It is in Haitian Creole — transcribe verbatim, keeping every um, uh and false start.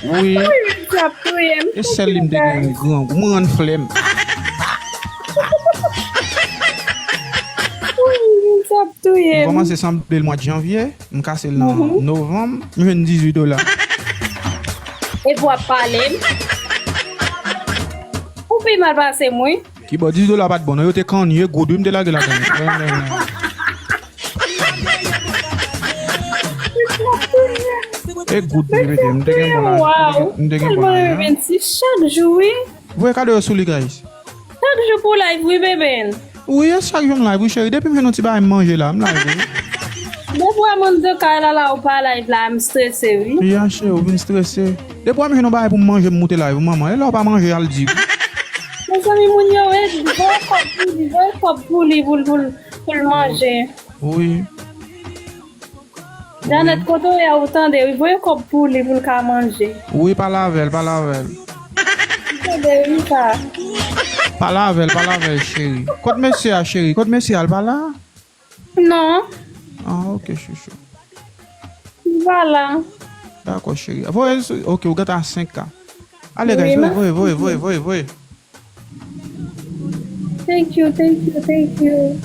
Wi. Wi, Vincent ap touye m. E sèl li m te gen grangou. Mwen rann flèm. Wi, Vincent ap touye M m. Kòmanse sanble l mwa janvye. M kase l nan novanm. M jwenn dizuit dola. Epi w ap pale m. Ou pi mal pase m, wi. Kibò dizuit dola pa t bon non. Yo te kanye goud wi, m te lage ladan. E goud m te mete, m te gen bon lajan. M te gen bon lajan. Chak jou, wi. Voye kado yo sou li, guys. Chak jou pou live, wi, bebe. Wi, e chak jou m live, wi, cheri. Depi m jwenn yon ti bagay m manje la, m live, wi. Depi w a moun de kay la, la, ou pa live la, m strese, wi. Ya, cheri, ou vin strese. Depi w a m jwenn yon bagay pou m manje, m moute live, manman. E lè w pa manje, al di. Mezanmi, moun yo, e voye kòb pou li, voye kòb pou li, pou l, pou l, pou l manje. Wi. Janet, kote w ye a, ou tande, wi, voye kòb pou li, pou l ka manje. Wi, pale avè l, pale avè l. Tande, wi, sa. Pale avè l, pale avè l, cheri. Kot mesye a, cheri? Kot mesye a, l pa la? Non. Ah, ok, chouchou. Li pa la. Dakò, cheri. Voye l sou, ok, ou gentan a senk K. Ale, guys, voye, voye, voye, voye, voye. Thank you, thank you, thank you.